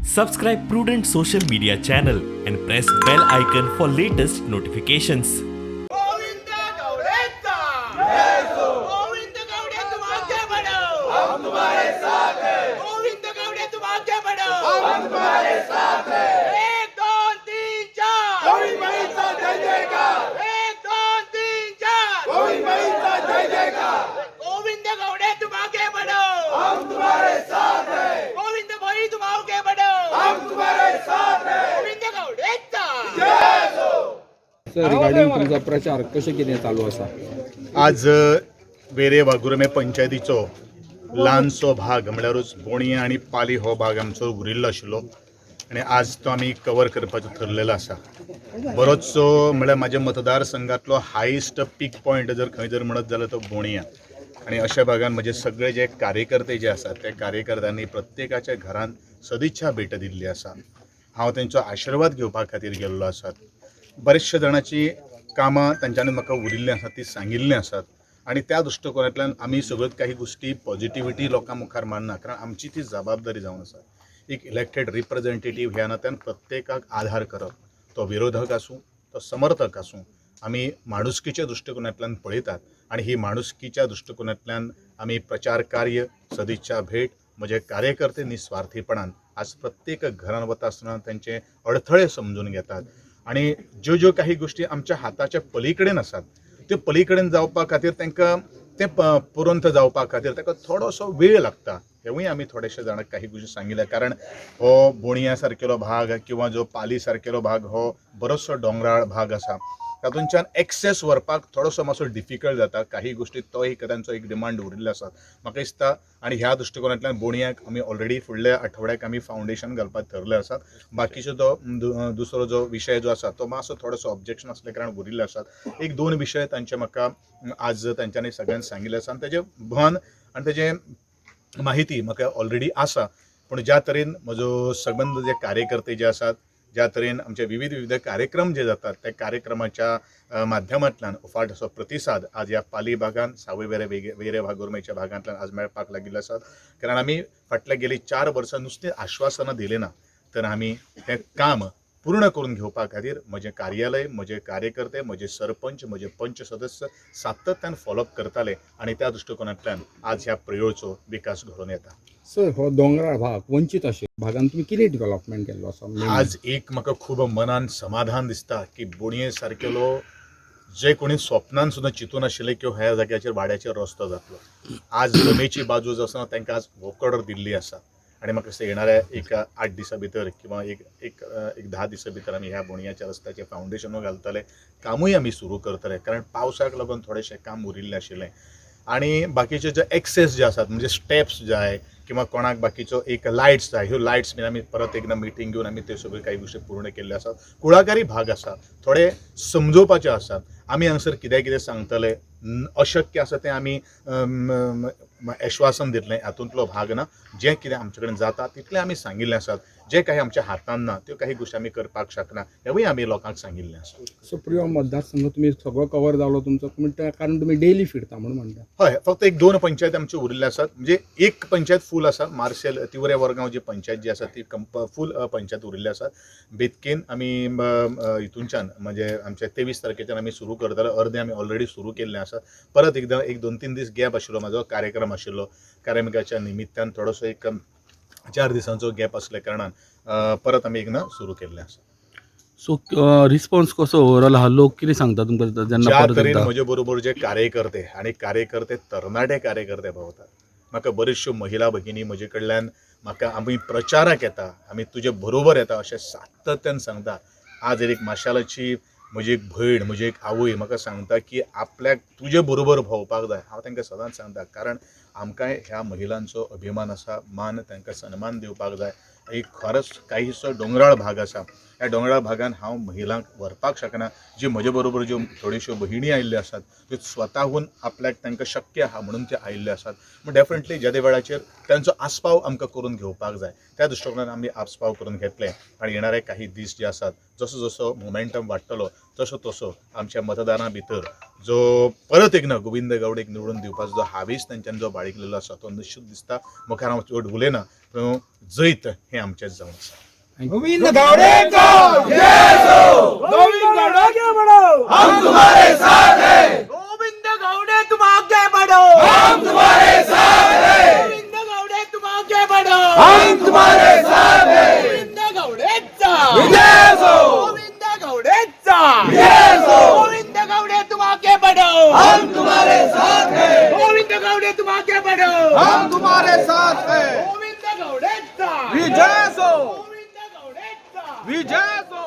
Subscribe Prudent Social Media channel and press bell icon for latest notifications. Govind गौड़ेचा Govind गौड़े, तुम आगे बढ़ो, हम तुम्हारे साथ हैं. गोविंद गौड़े, तुम आगे बढ़ो, हम तुम्हारे साथ हैं. एक, दोन, तीन, चार. गोविंद भाईचा जय जयकार. एक, दोन, तीन, चार. गोविंद भाईचा जय जयकार. गोविंद गौड़े, तुम आगे बढ़ो, हम तुम्हारे साथ हैं. गोविंद भाई, तुम आगे बढ़ो, हम तुम्हारे साथ हैं. गोविंद गौड़ेचा जय हो. सर, रिगार्डिंग तुमचा प्रचार कशें कितें चालू आसा? आज वेरे वाघुर्मे पंचायतीचो ल्हानसो भाग म्हळ्यारूच बोणये आनी पाली हो भाग आमचो उरिल्लो आशिल्लो आनी आज तो आमी कवर करपाचो थरलेलो आसा. बरोचसो म्हळ्यार म्हाज्या मतदारसंघातलो हायस्ट पीक पॉयंट जर खंय जर म्हणत जाल्यार तो बोणया आनी अशा भागान म्हजे सगळे जे कार्यकर्ते जे आसात, त्या कार्यकर्त्यांनी प्रत्येकाच्या घरान सदिच्छा भेट दिल्ली आसा. हांव तेंचो आशिर्वाद घेवपा खातीर गेल्लो आसा. बरेचशे जाणांची कामां तांच्यांनी म्हाका उरिल्लीं आसात, ती सांगिल्लीं आसात आनी त्या दृश्टिकोनांतल्यान आमी सगळ्योच काही गोश्टी पॉझिटिविटी लोकां मुखार मांडना, कारण आमची ती जबाबदारी जावन आसा. एक इलेक्टेड रिप्रेझेंटेटीव ह्या नात्यान प्रत्येकाक आधार करप, तो विरोधक आसूं, तो समर्थक आसूं, आमी माणुसकीच्या दृश्टिकोनांतल्यान पळयतात आनी ही माणुसकीच्या दृश्टिकोनांतल्यान आमी प्रचार कार्य, सदिच्छा भेट, म्हजे कार्यकर्ते निस्वार्थीपणान आज प्रत्येक घरान वता आसतना तेंचे अडथळे समजून घेतात आनी ज्यो ज्यो काही गोश्टी आमच्या हाताच्या पलीकडेन आसात, त्यो पलीकडेन जावपा खातीर तांकां तें पुरंत जावपा खातीर ताका थोडोसो वेळ लागता. हेवूय आमी थोडेशे जाणांक काही गोश्टी सांगिल्ले, कारण हो बोणया सारकेलो भाग किंवा जो पाली सारकेलो भाग हो बरोचसो दोंगराळ भाग आसा. तातूंतल्यान एक्सेस व्हरपाक थोडोसो मातसो डिफिकल्ट जाता. काही गोश्टी तो एक तांचो एक डिमांड उरिल्लो आसा म्हाका दिसता आनी ह्या दृश्टिकोनांतल्यान बोणयाक आमी ऑलरेडी फुडल्या आठवड्याक आमी फावंडेशन घालपाक थरले आसात. बाकीचो तो दुसरो जो विशय जो आसा तो मातसो थोडोसो ऑब्जेक्शन आसले कारणान उरिल्ले आसात. एक दोन विशय तांचे म्हाका आज तांच्यांनी सगळ्यांनी सांगिल्ले आसा आनी तेजें भान आनी तेजें माहिती म्हाका ऑलरेडी आसा. पूण ज्या तरेन म्हजो संबंद जे कार्यकर्ते जे आसात, ज्या तरेन आमचे विविध विविध कार्यक्रम जे जातात, त्या कार्यक्रमाच्या माध्यमांतल्यान उफाट असो प्रतिसाद आज ह्या पाली भागान, सावय वेरे वेरे वाघुर्मेच्या भागांतल्यान आज मेळपाक लागिल्लो आसात. कारण आमी फाटल्या गेली 4 वर्सां नुस्तीं आश्वासनां दिली ना, तर आमी तें काम पूर्ण करून घेवपा खातीर म्हजें कार्यालय, म्हजे कार्यकर्ते, म्हजे सरपंच, म्हजे पंच सदस्य सातत्यान फॉलोअप करताले आनी त्या दृश्टिकोनांतल्यान आज ह्या प्रयोगचो विकास घडोवन येता. सर, हो दोंगराळ भाग वंचीत आशिल्लो भागान तुमी कितें डेव्हलपमेंट केल्लो आसा? आज एक म्हाका खूब मनान समाधान दिसता की बोणये सारकेलो जे कोणी स्वप्नान सुद्दां चिंतून आशिल्लें की ह्या जाग्याचेर वाड्याचेर रस्तो जातलो, आज जमेची बाजू जो आसा तांकां आज वोकड दिल्ली आसा. आनी म्हाका दिसता येणाऱ्या एक 8 दिसां भितर किंवा एक एक एक 10 दिसां भितर आमी ह्या बोणयाच्या रस्त्याचें फावंडेशनूय घालतले, कामूय आमी सुरू करतले, कारण पावसाक लागून थोडेशें काम उरिल्लें आशिल्लें. आनी बाकीचे जे एक्सेस जे आसात, म्हणजे स्टेप्स जाय किंवा कोणाक बाकीचो एक लायट्स जाय, ह्यो लायट्स बीन आमी परत एकदां मिटींग घेवन आमी त्यो सगळ्यो काही गोश्टी पूर्ण केल्ल्यो आसात. कुळागारी भाग आसा, थोडे समजोवपाचे आसात. आमी हांगसर कितें कितें सांगतले, अशक्य आसा तें आमी आश्वासन दितलें हातूंतलो भाग ना. जें कितें आमचे कडेन जाता तितलें आमी सांगिल्लें आसात. जें काही आमच्या हातान ना त्यो काही गोश्टी आमी करपाक शकना, हेवूय आमी लोकांक सांगिल्लें आसा. सो प्रियो मतदारसंघ तुमी सगळो कवर जालो तुमचो, म्हणटा कारण तुमी डेली फिरता म्हणून म्हणटा. हय, फक्त एक 2 पंचायत आमच्यो उरिल्ल्यो आसात. म्हणजे एक पंचायत फूल आसा, मार्शेल तिवरे वरगांव जी पंचायत जी आसा ती फूल पंचायत उरिल्ली आसा. बेतकेन आमी हितूनच्यान म्हणजे आमच्या 23 तारखेच्यान आमी सुरू करतले, अर्दे आमी ऑलरेडी सुरू केल्ले आसा. परत एकदां एक 2-3 दीस गॅप आशिल्लो, म्हाजो कार्यक्रम आशिल्लो, कार्यक्रमाच्या निमित्तान थोडोसो एक 4 दिसांचो गॅप आसल्या कारणान परत आमी एकदां सुरू केल्लें आसा. सो रिस्पॉन्स कसो ओवरऑल आहा, लोक कितें सांगता तुमकां जेन्ना ज्या परत तरेन एकदां? म्हजे बरोबर जे कार्यकर्ते आनी कार्यकर्ते तरणाटे कार्यकर्ते भोंवतात, म्हाका बऱ्योचश्यो महिला भगिनी म्हजे कडल्यान म्हाका आमी प्रचाराक येता, आमी तुजे बरोबर येता अशें सातत्यान सांगता. आज एक माशालाची म्हजी एक भयण, म्हजी एक आवय म्हाका सांगता की आपल्याक तुजे बरोबर भोंवपाक जाय. हांव तांकां सदांच सांगता, कारण आमकांय ह्या महिलांचो अभिमान आसा, मान तांकां सन्मान दिवपाक जाय. एक खरोच काहीसो दोंगराळ भाग आसा, ह्या दोंगराळ भागान हांव महिलांक व्हरपाक शकना. जी म्हजे बरोबर ज्यो थोड्योश्यो भयणी आयिल्ल्यो आसात त्यो स्वताहून आपल्याक तांकां शक्य आहा म्हणून त्यो आयिल्ल्यो आसात. पूण डेफिनेटली ज्या वेळाचेर तांचो आस्पाव आमकां करून घेवपाक जाय, त्या दृश्टिकोनान आमी आस्पाव करून घेतले आनी येणारे काही दीस जे आसात, जसो जसो मोमेंटम वाडटलो तसो तसो आमच्या मतदारां भितर जो परत एकदां गोविंद गावडेक निवडून दिवपाचो जो हावेस तांच्यांनी जो बाळगिल्लो आसा तो निश्चित दिसता. मुखार हांव चड उलयना, पूण जैत हें आमचेंच जावन आसा. गोविंद गावडे गोविंद गावडे आगे बढ़ो, हम तुम्हारे साथ हैं. गोविंद गावडे, तुम आगे बढ़ो, हम तुम्हारे साथ हैं. गोविंद गावडे, तुम आगे बढ़ो, हम तुम्हारे साथ हैं. गोविंद गावडेचा विजय असो. गोविंद गावडेचा विजय असो. गोविंद गावडे, तुम आगे बढ़ो, हम तुम्हारे साथ हैं. गोविंद गावडे, तुम आगे बढ़ो, हम तुम्हारे साथ हैं. गोविंद गावडेचा विजय असो. गोविंद गावडेचा विजय असो.